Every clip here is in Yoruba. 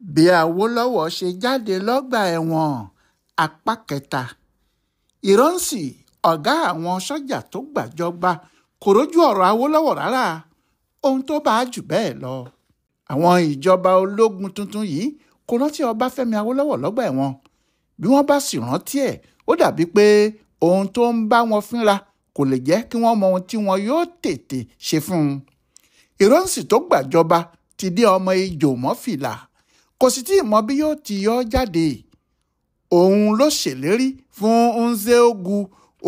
Bí Awólọ́wọ̀ ṣe jáde lọ́gbà ẹ̀wọ̀n apá kẹta, Ìrọ̀nsì, ọ̀gá àwọn sójà tó gbàjọba, kò rójú ọ̀rọ̀ Awólọ́wọ̀ rárá, ohun tó bá jù bẹ́ẹ̀ lọ. Àwọn ìjọba ológun tuntun yìí kò rántí Ọbáfẹ́mi Awólọ́wọ̀ lọ́gbà ẹ̀wọ̀n. Bí wọ́n bá sì rántí ẹ̀, ó dàbí pé ohun tó ń bá wọn fínra kò lè jẹ́ kí wọ́n mọ ohun tí wọn yóò tètè ṣe fún un. Ìrọ̀nsì tó gbàjọba ti dé ọmọ ijò mọ́ fìlà, kò sì tí ì mọ bí yóò ti yọ ọ́ jáde. Òun ló ṣèlérí fún Nzeogwu,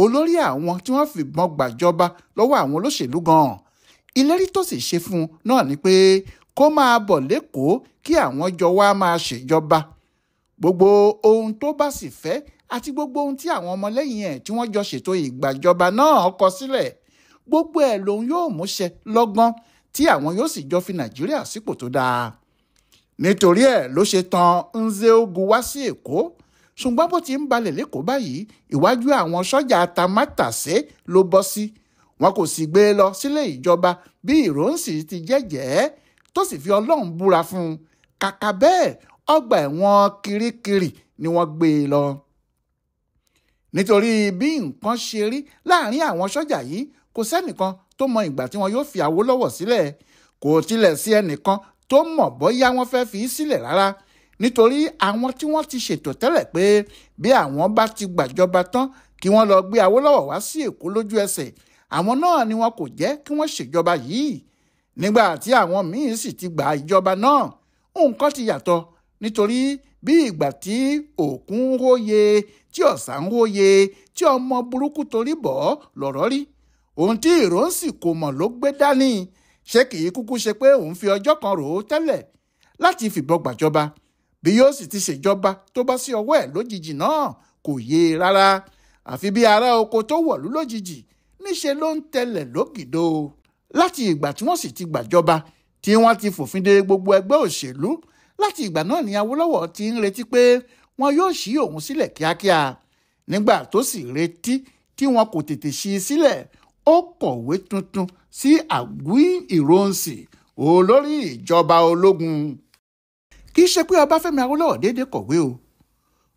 olórí àwọn tí wọ́n fìbọn gbàjọba lọ́wọ́ àwọn olóṣèlú gan-an. Ìlérí tó sì ṣe fún un náà ni pé kó máa bọ̀ lẹ́kọ̀ọ́ kí àwọn jọ wá máa ṣèjọba. Gbogbo ohun tó bá sì fẹ́ àti gbogbo ohun tí àwọn ọmọlẹ́yìn ẹ̀ tí wọ́n jọ ṣètò ìgbàjọba náà kọ sílẹ̀, gbogbo ẹ̀ lòun yóò múṣẹ lọ́gán tí àwọn yóò sì jọ fi Nàìjíríà sípò tó dáa. Nítorí ẹ̀ ló ṣe tan Nzeogwu wá sí Èkó. Ṣùgbọ́n bó ti ń balẹ̀ lẹ́kọ̀ọ́ báyìí, ìwájú àwọn sọ́jà atamátàsé ló bọ́ sí. Wọn kò sì gbé e lọ sílé ìjọba bí Ìrọ̀nsì ti jẹ́jẹ̀ẹ́ tó sì fi Ọlọ́run búra fún un. Kàkà bẹ́ẹ̀, ọgbà ẹ̀wọ̀n Kirikiri ni wọ́n gbé e lọ. Nítorí bí nǹkan ṣe rí láàrin àwọn sọ́jà yìí, kò sẹ́nìkan tó mọ ìgbà tí wọn yóò fi Awólọ́wọ̀ sílẹ̀. Kò tilẹ̀ sí ẹnìkan tó mọ̀ bóyá wọ́n fẹ́ fi í sílẹ̀ rárá. Nítorí àwọn tí wọ́n ti ṣètò tẹ́lẹ̀ pé bí àwọn bá ti gbàjọba tán kí wọ́n lọ gbé Awólọ́wọ̀ wá sí Èkó lójú ẹsẹ̀, àwọn náà ni wọn kò jẹ́ kí wọ́n ṣèjọba yìí. Nígbà tí àwọn míín sì ti gba ìjọba náà, nǹkan ti yàtọ̀. Nítorí bí ìgbà tí òkun ń hóye, tí ọ̀sà ń hóye, tí ọmọ burúkú torí bọ̀ lọ̀rọ̀ rí. Ohun tí Ìrọ̀nsì kò mọ̀ ló gbé dání. Ṣé kì í kúkú ṣe pé òun fi ọjọ́ kan rò ó tẹ́lẹ̀ láti fìbọn gbàjọba? Bí yóò sì ti ṣèjọba tó bá sí ọwọ́ ẹ̀ lójijì náà kò yé e rárá. Àfi bí ará oko tó wọ̀lú lójijì, níṣe ló ń tẹlẹ̀ lógìdo. Láti ìgbà tí wọ́n sì ti gbàjọba, tí wọ́n ti fòfin de gbogbo ẹgbẹ́ òṣèlú, láti ìgbà náà ni Awólọ́wọ̀ ti ń retí pé wọn yóò ṣí òun sílẹ̀ kíákíá. Nígbà tó sì retí tí wọn kò tètè ṣí i sílẹ̀, ó kọ̀wé tuntun sí Aguiyi Ironsi, olórí ìjọba ológun. Kì í ṣe pé Ọbáfẹ́mi Awólọ́wọ̀ déédéé kọ̀wé o.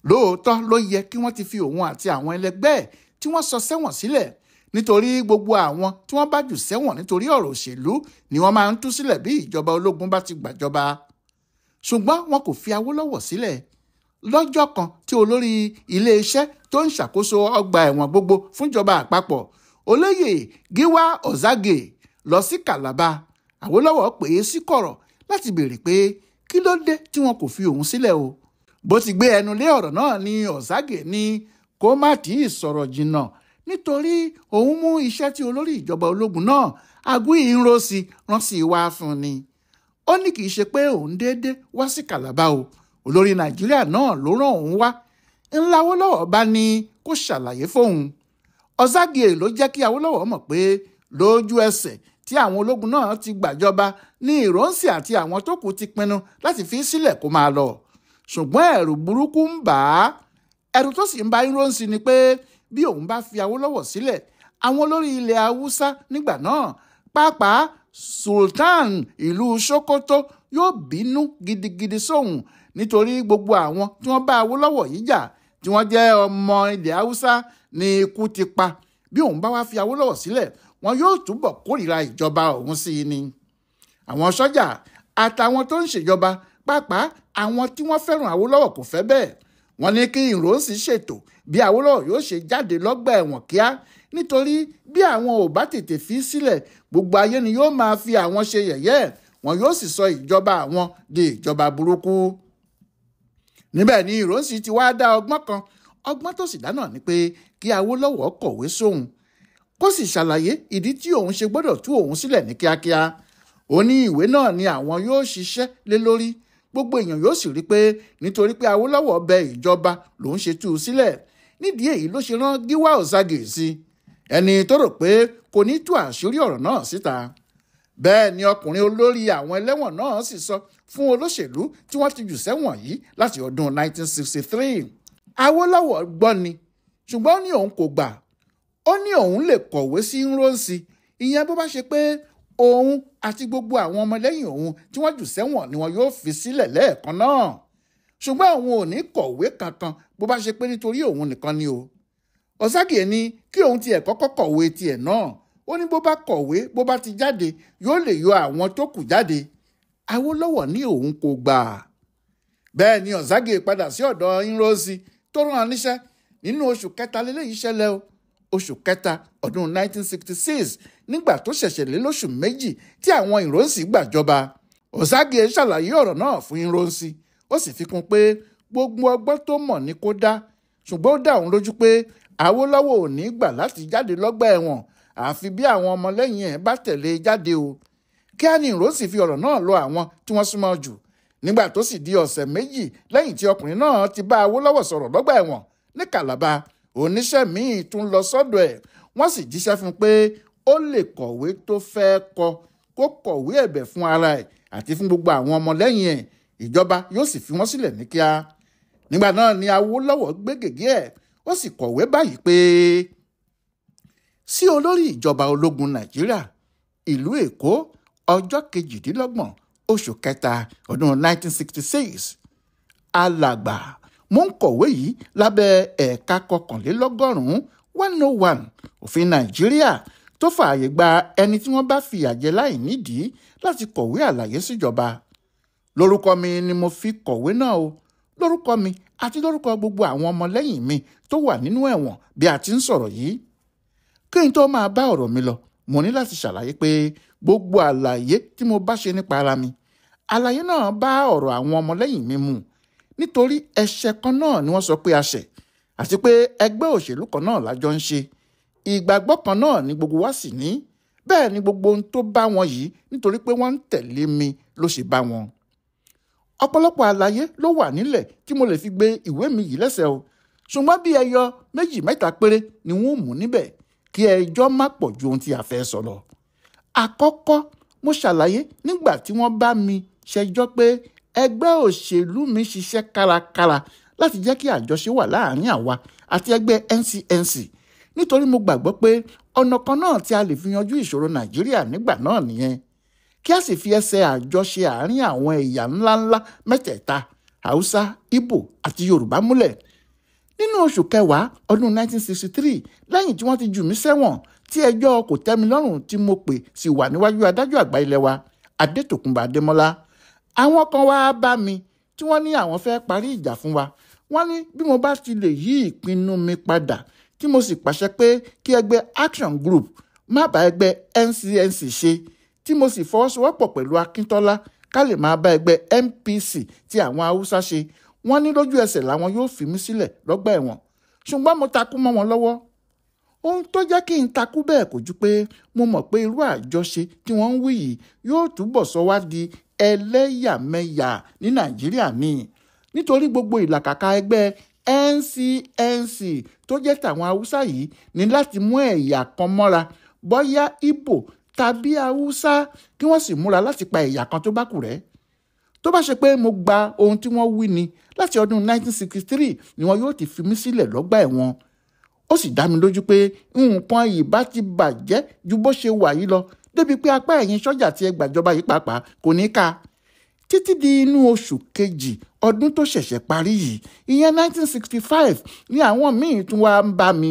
Lóòótọ́ ló yẹ kí wọ́n ti fi òun àti àwọn ẹlẹgbẹ́ ẹ̀ tí wọ́n sọ sẹ́wọ̀n sílẹ̀, nítorí gbogbo àwọn tí wọ́n bá jù sẹ́wọ̀n nítorí ọ̀rọ̀ òṣèlú ni wọ́n máa ń tú sílẹ̀ bí ìjọba ológun bá ti gbàjọba. Ṣùgbọ́n wọn kò fi Awólọ́wọ̀ sílẹ̀. Lọ́jọ́ kan tí olórí iléeṣẹ́ tó ń ṣàkóso ọgbà ẹ̀wọ̀n gbogbo fúnjọba àpapọ̀, olóyè Gíwá Ọ̀zágè, lọ sí Kàlábá, Awólọ́wọ̀ pè é sí kọ̀rọ̀ láti béèrè pé kí ló dé tí wọn kò fi òun sílẹ̀ o. Bó ti gbé ẹnu lé ọ̀rọ̀ náà ni Ọ̀zágè ní kó má tí ì sọ̀rọ̀ jìnnà, nítorí òun mú iṣẹ́ tí olórí ìjọba ológun náà Aguiyi Ironsi rán sí wá fún ni. Ó ní kì í ṣe pé òun déédé wá sí Kàlábá o, olórí Nàìjíríà náà ló rán òun wá. Ńlá Awólọ́wọ̀ bá ní kó ṣàlàyé fóun. Ọ̀zágè ló jẹ́ kí Awólọ́wọ̀ mọ̀ pé lójú ẹsẹ̀ tí àwọn ológun náà ti gbàjọba ní Ìrọ̀nsì àti àwọn tó kù ti pinnu láti fi sílẹ̀ kó máa lọ. Ṣùgbọ́n ẹ̀rù burúkú ń bà á. Ẹ̀rù tó sì ń ba Ìrọ̀nsì ni pé bí òun bá fi Awólọ́wọ̀ sílẹ̀, àwọn olórí ilẹ̀ Haúsá nígbà náà, pàápàá Sultan ìlú Sokoto, yóò bínú gidigidi sóhun, nítorí gbogbo àwọn tí wọ́n bá Awólọ́wọ̀ yìí jà tí wọ́n jẹ́ ọmọ ilẹ̀ Haúsá ní ikú ti pa. Bí òun bá wá fi Awólọ́wọ̀ sílẹ̀, wọn yóò túbọ̀ kórìíra ìjọba òun sí i ni. Àwọn sọ́jà àtàwọn tó ń ṣèjọba, pàápàá àwọn tí wọ́n fẹ́ràn Awólọ́wọ̀ kò fẹ́ bẹ́ẹ̀. Wọ́n ní kí Ìrọ̀nsì ṣètò bí Awólọ́wọ̀ yóò ṣe jáde lọ́gbà ẹ̀wọ̀n kíá, nítorí bí àwọn ò bá tètè fi sílẹ̀, gbogbo ayé ni yóò máa fi àwọn ṣe yẹ̀yẹ́, wọn yóò sì sọ ìjọba àwọn di ìjọba burúkú. Níbẹ̀ ni Ìrọ̀nsì ti wá dá ọgbọ́n kan. Ọgbọ́n tó sì dá náà ni pé kí Awólọ́wọ̀ kọ̀wé sóhun, kó sì ṣàlàyé ìdí tí òun ṣe gbọ́dọ̀ tú òun sílẹ̀ ní kíákíá. Ó ní ìwé náà ni àwọn yóò ṣiṣẹ́ lé lórí. Gbogbo èèyàn yóò sì rí pé nítorí pé Awólọ́wọ̀ bẹ ìjọba lòun ṣe tú u sílẹ̀. Nídìí èyí ló ṣe rán Gíwá Ọ̀zágè sí, ẹni tó rò pé kò ní tú àṣírí ọ̀rọ̀ náà síta. Bẹ́ẹ̀ ni ọkùnrin olórí àwọn ẹlẹ́wọ̀n náà sì sọ fún olóṣèlú tí wọ́n ti jù sẹ́wọ̀n yìí láti ọdún 1963. Awólọ́wọ̀ gbọ́ ni, ṣùgbọ́n ó ní òun kò gbà. Ó ní òun lè kọ̀wé sí Nrónsì, ìyẹn bó bá ṣe pé Òun àti gbogbo àwọn ọmọlẹ́yìn òun tí wọ́n jù sẹ́wọ̀n ni wọn yóò fi sílẹ̀ lẹ́ẹ̀kan náà, ṣùgbọ́n òun ò ní kọ̀wé kankan bó bá ṣe pé nítorí òun nìkan ni o. Ọ̀ságìyé ní kí òun tiẹ̀ kọ́kọ́ kọ̀wé tiẹ̀ náà. Ó ní bó bá kọ̀wé, bó bá ti jáde, yóò lè yọ àwọn tó kù jáde. Awólọ́wọ̀ ní òun kò gbà. Bẹ́ẹ̀ ni Ọ̀ságìyé padà sí ọ̀dọ̀ Ironsi tó rán an níṣẹ́ nínú oṣù kẹta lélẹ́yìí ṣẹlẹ̀ o. Oṣù kẹta ọdún 1966, nígbà tó ṣẹ̀ṣẹ̀ lé lóṣù méjì tí àwọn Ironsi gbàjọba. Ọ̀ságìyé ṣàlàyé ọ̀rọ̀ náà fún Ironsi, ó sì fi kún pé gbogbo ọgbọ́n tó mọ̀ ní kó dá, ṣùgbọ́n ó dá òun lójú pé Awólọ́wọ̀ ò ní gbà láti jáde lọ́gbà ẹ̀wọ̀n àfi bí àwọn ọmọlẹ́yìn ẹ̀ bá tẹ̀lé e jáde o. Kíá ni Ironsi fi ọ̀rọ̀ náà lọ àwọn tí wọ́n súnmọ́ jù. Nígbà tó sì di ọ̀sẹ̀ méjì lẹ́yìn tí ọkùnrin náà ti bá Awólọ́wọ̀ sọ̀rọ̀ lọ́gbà ẹ̀wọ̀n ní Calabar, oníṣẹ́ míì tún lọ sọ́dọ̀ ẹ̀, wọ́n sì jíṣẹ́ fún un pé ó lè kọ̀wé tó fẹ́ kọ, kó kọ̀wé ẹ̀bẹ̀ fún ara ẹ̀ àti fún gbogbo àwọn ọmọlẹ́yìn ẹ̀, ìjọba yóò sì fi wọ́n sílẹ̀ ní kíá. Nígbà náà ni Awólọ́wọ̀ gbé gègé ẹ̀, ó sì kọ̀wé báyìí pé sí olórí ìjọba ológun Nàìjíríà, ìlú Èkó, ọjọ́ 28 oṣù kẹta ọdún 1966. Alàgbà, mo ń kọ̀wé yìí lábẹ́ ẹ̀ka 91 101 òfin Nàìjíríà tó fààyè gba ẹni tí wọ́n bá fìyà jẹ láì nídìí láti kọ̀wé àlàyé síjọba. Lórúkọ mi ni mo fi kọ̀wé náà o, lórúkọ mi àti lórúkọ gbogbo àwọn ọmọlẹ́yìn mi tó wà nínú ẹ̀wọ̀n bí a ti ń sọ̀rọ̀ yìí. Kí n tó máa bá ọ̀rọ̀ mi lọ, mo ní láti ṣàlàyé pé gbogbo àlàyé tí mo bá ṣe nípa ara mi, àlàyé náà bá ọ̀rọ̀ àwọn ọmọlẹ́yìn mi mu, nítorí ẹ̀ṣẹ̀ kan náà ni wọ́n sọ pé a ṣẹ̀, àti pé ẹgbẹ́ òṣèlú kan náà lájọ ń ṣe, ìgbàgbọ́ kan náà ni gbogbo wa sì ní. Bẹ́ẹ̀ ni gbogbo ohun tó bá wọn yìí nítorí pé wọ́n ń tẹ̀lé mi ló ṣe bá wọn. Ọ̀pọ̀lọpọ̀ àlàyé ló wà nílẹ̀ tí mo lè fi gbé ìwé mi yìí lẹ́sẹ̀ o, ṣùgbọ́n bí ẹyọ méjì mẹ́ta péré ni wọ́n mú níbẹ̀ kí ẹjọ́ má pọ̀ ju ohun tí a fẹ́ sọ lọ. Àkọ́kọ́, mo ṣàlàyé nígbà tí wọ́n bá mi ṣẹjọ́ pé ẹgbẹ́ òṣèlú mi ṣiṣẹ́ kárakára láti jẹ́ kí àjọṣe wà láàárín àwa àti ẹgbẹ́ NCNC, nítorí mo gbàgbọ́ pé ọ̀nà kan náà tí a lè fi yanjú ìṣòro Nàìjíríà nígbà náà nìyẹn, kí a sì fi ẹsẹ̀ àjọṣe àárín àwọn ẹ̀yà ńláńlá mẹ́tẹ̀ẹ̀ta, Haúsá, Ìgbò àti Yorùbá múlẹ̀. Nínú oṣù kẹwàá ọdún 1963, lẹ́yìn tí wọ́n ti jù mí sẹ́wọ̀n tí ẹjọ́ kò tẹ́mi lọ́rùn tí mo pè sì wà níwájú adájọ́ àgbà ilé wa, Adétòkunbọ̀ Adémọ́lá, àwọn kan wá bá mi tí wọ́n ní àwọn fẹ́ parí ìjà fún wa. Wọ́n ní bí mo bá ti lè yí ìpinnu mi padà tí mo sì pàṣẹ pé kí ẹgbẹ́ Action Group má bá ẹgbẹ́ NCNC ṣe, tí mo sì fọwọ́sowọ́pọ̀ pẹ̀lú Akíntọ́lá ká lè máa bá ẹgbẹ́ NPC tí àwọn Haúsá ṣe, wọ́n ní lójú ẹsẹ̀ làwọn yóò fi mí sílẹ̀ lọ́gbà ẹ̀wọ̀n. Ṣùgbọ́n mo takú mọ́ wọn lọ́wọ́. Ohun tó jẹ́ kí n takú bẹ́ẹ̀ kò ju pé mo mọ̀ pé irú àjọṣe tí wọ́n ń wí yìí yóò túbọ̀ sọ wá di ẹlẹ́yàmẹ̀yà ní Nàìjíríà ni, nítorí gbogbo ìlàkàkà ẹgbẹ́ NCNC tó jẹ́ tàwọn Haúsá yìí ní láti mú ẹ̀yà kan mọ́ra, bóyá Ìgbò tàbí Haúsá, kí wọ́n sì múra láti pa ẹ̀yà kan tó bá kù rẹ́. Tó bá ṣe pé mo gba ohun tí wọ́n wí ni, láti ọdún 1963 ni wọn yóò ti fi mí sílẹ̀ lọ́gbà ẹ̀wọ̀n. Ó sì dá mi lójú pé nǹkan ìbá ti bàjẹ́ ju bó ṣe wà yìí lọ, débi pé apá ẹ̀yìn sọ́jà tí ẹ gbàjọba yìí pàápàá kò ní ká. Títí di inú oṣù kejì ọdún tó ṣẹ̀ṣẹ̀ parí yìí, ìyẹn 1965, ni àwọn míì tún wá ń bá mi.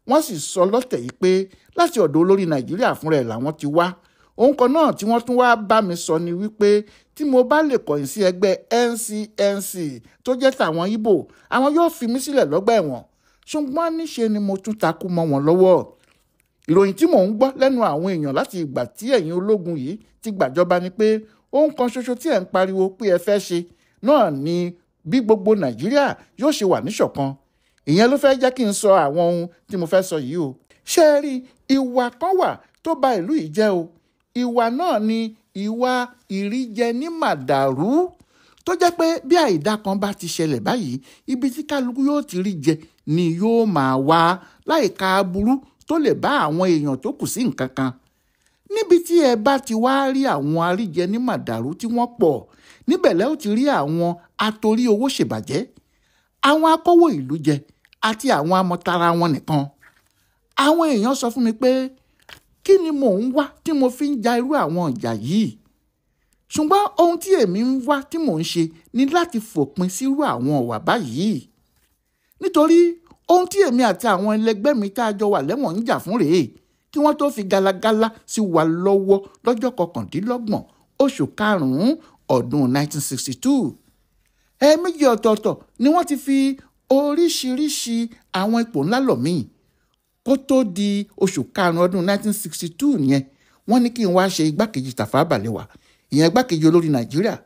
Wọ́n sì sọ lọ́tẹ̀ yìí pé láti ọ̀dọ̀ olórí Nàìjíríà fúnra ẹ̀ làwọn ti wá. Ohun kan náà tí wọ́n tún wá bá mi sọ ni wípé tí mo bá lè kọ̀yìn sí ẹgbẹ́ NCNC tó jẹ́ tàwọn Ìgbò, àwọn yóò fi mí sílẹ̀ lọ́gbà ẹ̀wọ̀n. Ṣùgbọ́n níṣe ni mo tún takú mọ́ wọn lọ́wọ́. Ìròyìn tí mò ń gbọ́ lẹ́nu àwọn èèyàn láti ìgbà tí ẹ̀yin ológun yìí ti gbàjọba ni pé ohun kan ṣoṣo tí ẹ̀ ń pariwo pé ẹ fẹ́ ṣe náà ni bí gbogbo Nàìjíríà yóò ṣe wà níṣọ̀kan. Ìyẹn ló fẹ́ jẹ́ kí n sọ àwọn ohun tí mo fẹ́ sọ yìí o. Ṣé ẹ rí, ìwà kan wà tó ba ìlú yìí jẹ́ o. Ìwà náà ni ìwà ìríjẹ ní màdàrú, tó jẹ́ pé bí àìdá kan bá ti ṣẹlẹ̀ báyìí, ibi tí kálukú yóò ti rí jẹ ni yóò máa wá, láìka aburú tó lè bá àwọn èèyàn tó kù sí nǹkan kan. Níbi tí ẹ bá ti wá rí àwọn aríjẹ ní màdàrú tí wọ́n pọ̀, níbẹ̀ lẹ́ ó ti rí àwọn atorí owó ṣèbàjẹ́, àwọn akówó ìlú jẹ àti àwọn amọ̀tara wọn nìkan. Àwọn èèyàn sọ fún mi pé Kí ni mò ń wá tí mo fi ń ja irú àwọn ìjà yìí? Ṣùgbọ́n ohun tí èmi ń wá tí mò ń ṣe ni láti fòpin sírú àwọn ọ̀wà báyìí. Nítorí ohun tí èmi àti àwọn ẹlẹgbẹ́ mi tá a jọ wà lẹ́wọ̀n ń jà fún rèé kí wọ́n tó fi galagala sí wa lọ́wọ́ lọ́jọ́ 29 oṣù karùn-ún ọdún 1962. Ẹ̀ẹ̀mejì ọ̀tọ̀ọ̀tọ̀ ni wọ́n ti fi oríṣiríṣi àwọn ipò ńlá lọ̀ mí. Kó tó di oṣù karùn-ún ọdún 1962 yẹn, wọ́n ní kí n wá ṣe igbákejì Tafawa Balewa, ìyẹn igbákejì olórí Nàìjíríà.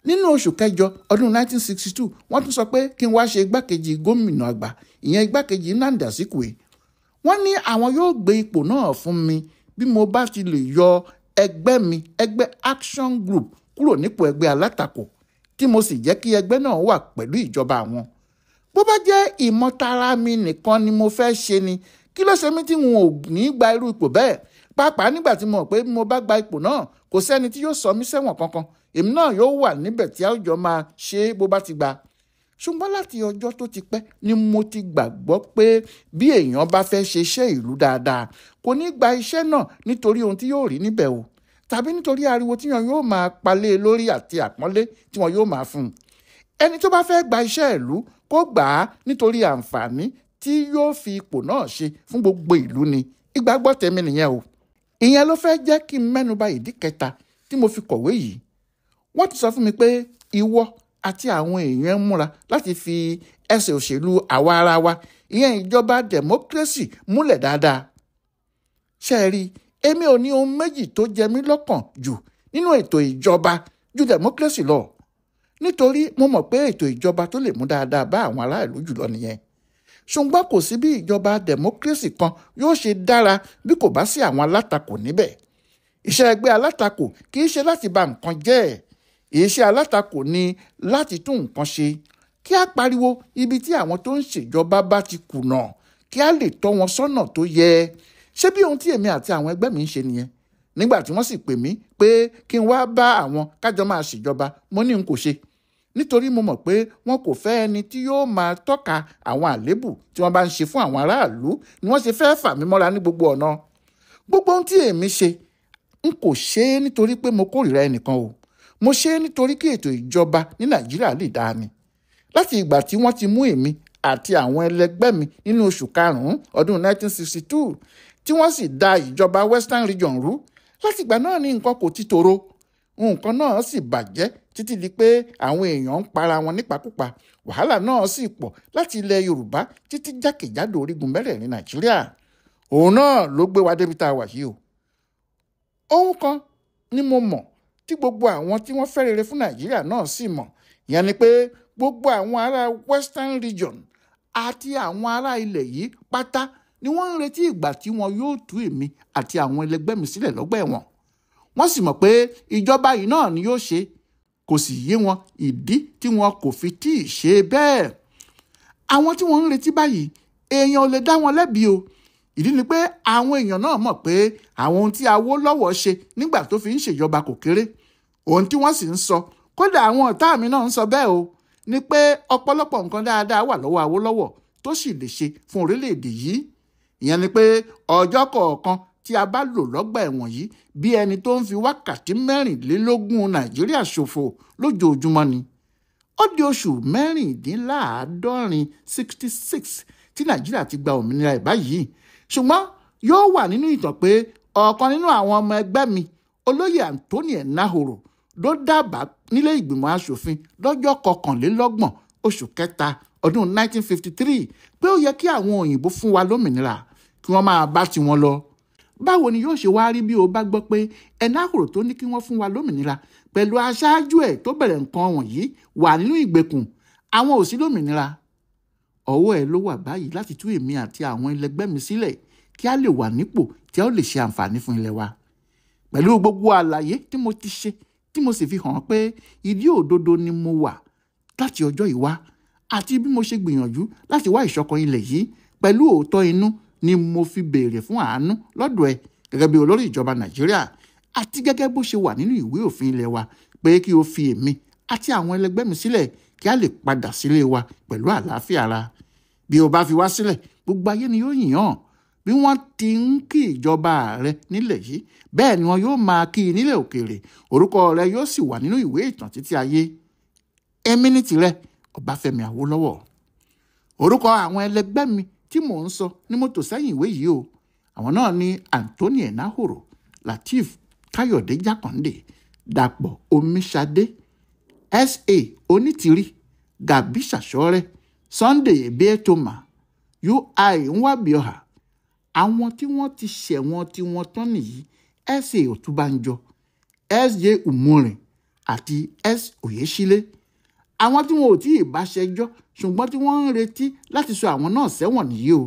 Nínú oṣù kẹjọ ọdún 1962, wọ́n tún sọ pé kí n wá ṣe igbákejì gómìnà àgbà, ìyẹn igbákejì Nnamdi Azikiwe. Wọ́n ní àwọn yóò gbé ipò náà fún mi bí mo bá ti lè yọ ẹgbẹ́ mi, ẹgbẹ́ Action Group, kúrò nípò ẹgbẹ́ alátakò, tí mo sì jẹ́ kí ẹgbẹ́ náà wà pẹ̀lú ìjọba àwọn. Bó bá jẹ́ ìmọ̀tara mi nìkan ni mo fẹ́ ṣe ni, kí ló ṣe mí tí n ò ní gba irú ipò bẹ́ẹ̀? Pàápàá nígbà tí mo mọ̀ pé mo bá gba ipò náà, kò sẹ́ni tí yóò sọ mí sẹ́wọ̀n kankan. Èmi náà yóò wà níbẹ̀ tí a ó jọ máa ṣe bó bá ti gbà. Ṣùgbọ́n láti ọjọ́ tó ti pẹ́ ni mo ti gbàgbọ́ pé bí èèyàn bá fẹ́ ṣe iṣẹ́ ìlú dáadáa, kò ní gba iṣẹ́ náà nítorí ohun tí yóò rí níbẹ̀ o, tàbí nítorí ariwo tí wọn yóò máa palẹ̀ lórí àti àpọ́nlé tí wọn yóò máa fún un. Ẹni tó bá fẹ́ gba iṣẹ́ ìlú kó gbà á nítorí àǹfààní tí yóò fi ipò náà ṣe fún gbogbo ìlú ni. Ìgbàgbọ́ tèmi nìyẹn o. Ìyẹn ló fẹ́ jẹ́ kí n mẹ́nuba ìdí kẹta tí mo fi kọ̀wé yìí. Wọ́n ti sọ fún mi pé ìwọ àti àwọn èèyàn ń múra láti fi ẹsẹ̀ òṣèlú àwa ara wa, ìyẹn ìjọba democracy, múlẹ̀ dáadáa. Ṣé ẹ rí, èmi ò ní ohun méjì tó jẹ mí lọ́kàn jù nínú ètò ìjọba ju democracy lọ. Nítorí mo mọ̀ pé ètò ìjọba tó lè mú dáadáa bá àwọn aráàlú jùlọ nìyẹn. Ṣùgbọ́n kò sí bí ìjọba democracy kan yóò ṣe dára bí kò bá sí àwọn alátakò níbẹ̀. Iṣẹ́ ẹgbẹ́ alátakò kì í ṣe láti bà nǹkan jẹ́. Iṣẹ́ alátakò ni láti tún nǹkan ṣe. Kí á pariwo ibi tí àwọn tó ń ṣèjọba bá ti kùnà, kí á lè tọ́ wọn sọ́nà tó yẹ. Ṣé bí ohun tí èmi àti àwọn ẹgbẹ́ mi ń ṣe nìyẹn? Nígbà tí wọ́n sì pè mí pé kí n wá bá àwọn kájọ máa ṣèjọba, mo ní n kò ṣe. Nítorí mo mọ̀ pé wọn kò fẹ́ ẹni tí yóò máa tọ́ka àwọn àléébù tí wọ́n bá ń ṣe fún àwọn aráàlú ni wọ́n ṣe fẹ́ fà mí mọ́ra ní gbogbo ọ̀nà. Gbogbo ohun tí èmi ṣe, n kò ṣe é nítorí pé mo kórìíra ẹnìkan o. Mo ṣe é nítorí kí ètò ìjọba ní Nàìjíríà lè dáa ni. Láti ìgbà tí wọ́n ti mú èmi àti àwọn ẹlẹgbẹ́ mi nínú oṣù karùn-ún ọdún 1962 tí wọ́n sì da ìjọba Western Region rú, láti ìgbà náà ni nǹkan kò ti tòrò. Nǹkan náà sì bàjẹ́ títí di pé àwọn èèyàn ń para wọn nípakúpa. Wàhálà náà sì pọ̀ láti ilẹ̀ Yorùbá títí jákèjádò orígun mẹ́rẹ̀ẹ̀rin Nàìjíríà. Òun náà ló gbé wa débi tá a wà yìí o. Ohun kan ni mo mọ̀ tí gbogbo àwọn tí wọ́n fẹ́ rere fún Nàìjíríà náà sì mọ̀. Ìyẹn ni pé gbogbo àwọn ará Western Region àti àwọn ará ilẹ̀ yìí pátá ni wọ́n ń retí ìgbà tí wọn yóò tú èmi àti àwọn ẹlẹgbẹ́ mi sílẹ̀ lọ́gbà ẹ̀wọ̀n. Wọ́n sì mọ̀ pé ìjọba yìí náà ni yóò ṣe. Kò sì yé wọn ìdí tí wọn kò fi tíì ṣe bẹ́ẹ̀. Àwọn tí wọ́n ń retí báyìí, èèyàn ò lè dá wọn lẹ́bi o. Ìdí ni pé àwọn èèyàn náà mọ̀ pé àwọn ohun tí Awólọ́wọ̀ ṣe nígbà tó fi ń ṣèjọba kò kéré. Ohun tí wọ́n sì ń sọ, kódà àwọn ọ̀tá mi náà ń sọ bẹ́ẹ̀ o, ni pé ọ̀pọ̀lọpọ̀ nǹkan dáadáa wà lọ́wọ́ Awólọ́wọ̀ tó sì lè ṣe fún orílẹ̀-èdè yìí. Ìyẹn ni pé ọjọ́ kọ̀ọ̀kan tí a bá lò lọ́gbà ẹ̀wọ̀n yìí bí ẹni tó ń fi wákàtí 24 Nàìjíríà ṣòfò lójoojúmọ́ ni. Ó di oṣù 66 66 tí Nàìjíríà ti gba òmìnira ẹ̀ báyìí. Ṣùgbọ́n yóò wà nínú ìtàn pé ọ̀kan nínú àwọn ọmọ ẹgbẹ́ mi, olóyè Anthony Enahoro, ló dábàá nílé ìgbìmọ̀ asòfin lọ́jọ́ 21 oṣù kẹta ọdún 1953 pé ó yẹ kí àwọn òyìnbó fún wa lómìnira kí wọ́n máa bá tiwọn lọ. Báwo ni yóò ṣe wá rí bí o bá gbọ́ pé Enahoro tó ní kí wọ́n fún wa lómìnira pẹ̀lú aṣáájú ẹ̀ tó bẹ̀rẹ̀ nǹkan wọ̀nyí wà nínú ìgbèkùn, àwọn ò sí lómìnira? Ọwọ́ ẹ̀ ló wà báyìí láti tú èmi àti àwọn ẹlẹgbẹ́ mi sílẹ̀ kí a lè wà nípò tí a ó lè ṣe àǹfààní fún ilẹ̀ wa. Pẹ̀lú gbogbo àlàyé tí mo ti ṣe tí mo sì fi hàn pé ìdí òdodo ni mo wà láti ọjọ́ ìwá àti bí mo ṣe gbìyànjú láti wá ìṣọ̀kan ilẹ̀ yìí pẹ̀lú òótọ́ inú ni mo fi béèrè fún àánú lọ́dọ̀ ẹ gẹ́gẹ́ bí olórí ìjọba Nàìjíríà àti gẹ́gẹ́ bó ṣe wà nínú ìwé òfin ilẹ̀ wa pé kí o fi èmi àti àwọn ẹlẹgbẹ́ mi sílẹ̀ kí a lè padà sílé wa pẹ̀lú àlàáfíà ara. Bí o bá fi wá sílẹ̀, gbogbo ayé ni yóò yìn ọ́. Bí wọ́n ti ń kí ìjọba ààrẹ nílẹ̀ yìí, bẹ́ẹ̀ ni wọn yóò máa kí i nílẹ̀ òkèèrè. Orúkọ rẹ yóò sì wà nínú ìwé ìtàn títí ayé. Èmi ní tirẹ̀, Ọbáfẹ́mi Awólọ́wọ̀. Orúkọ àwọn ẹlẹgbẹ́ mi tí mò ń sọ ní mo tò sẹ́yìn ìwé yìí o. Àwọn náà ni Anthony Enahoro, Lateef Káyọ̀dé Jákàndé, Dàpọ̀ Omiṣadé, S.A. Onítìrí, Gàbí Sàṣọ́rẹ́, Sunday Ebeetoma, U.I. Nwabioha. Àwọn tí wọ́n ti ṣẹ̀wọ̀n tí wọ́n tán nìyí: S.A. Ọ̀túnbànjọ, S.J. Umorin àti S. Oyèsílẹ̀. Àwọn tí wọn ò tí ì bá ṣẹjọ́ ṣùgbọ́n tí wọ́n ń retí láti sọ àwọn náà sẹ́wọ̀n nìyí o: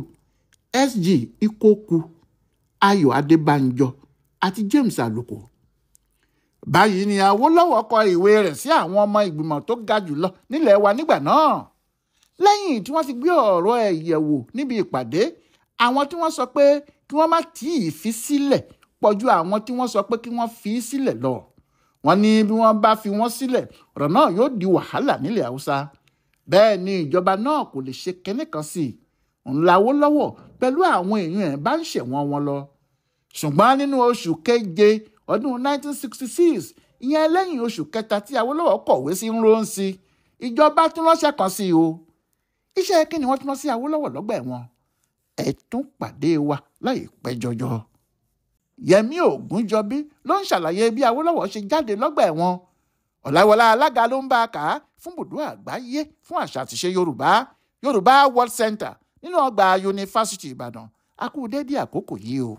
S.G. Ikoku, Ayọ̀ Adébánjọ àti James Àlùkò. Báyìí ni Awólọ́wọ̀ kọ ìwé rẹ̀ sí àwọn ọmọ ìgbìmọ̀ tó ga jùlọ nílẹ̀ wa nígbà náà. Lẹ́yìn tí wọ́n ti gbé ọ̀rọ̀ ẹ̀ yẹ̀wò níbi ìpàdé, àwọn tí wọ́n sọ pé kí wọ́n má tí ì fi sílẹ̀ pọ̀ ju àwọn tí wọ́n sọ pé kí wọ́n fi sílẹ̀ lọ. Wọ́n ní bí wọ́n bá fi wọ́n sílẹ̀, ọ̀rọ̀ náà yóò di wàhálà nílẹ̀ Haúsá. Bẹ́ẹ̀ ni ìjọba náà kò lè ṣe kinní kan sí i. Ńlá Awólọ́wọ̀ pẹ̀lú àwọn èèyàn ẹ̀ bá ń ṣẹ̀wọ̀n wọn lọ. Ṣùgbọ́n nínú oṣù keje ọdún 1966, ìyẹn lẹ́yìn oṣù kẹta tí Awólọ́wọ̀ kọ̀wé sí Nrónsì, ìjọba tún ránṣẹ́ kan sí i o. Iṣẹ́ kí ni wọ́n tún rán sí Awólọ́wọ̀ lọ́gbà ẹ̀wọ̀n? Ẹ tún pàdé wa láìpẹ́ jọjọ. Yẹmí Ògúnjọbí ló ń ṣàlàyé bí Awólọ́wọ̀ ṣe jáde lọ́gbà ẹ̀wọ̀n. Ọ̀làwọlá Alága ló ń bá a kà á fún bùdó àgbáyé fún àṣà àtiṣe Yorùbá, Yorùbá World Center nínú ọgbà Yunifásítì Ìbàdàn. A kú dédé àkókò yìí o.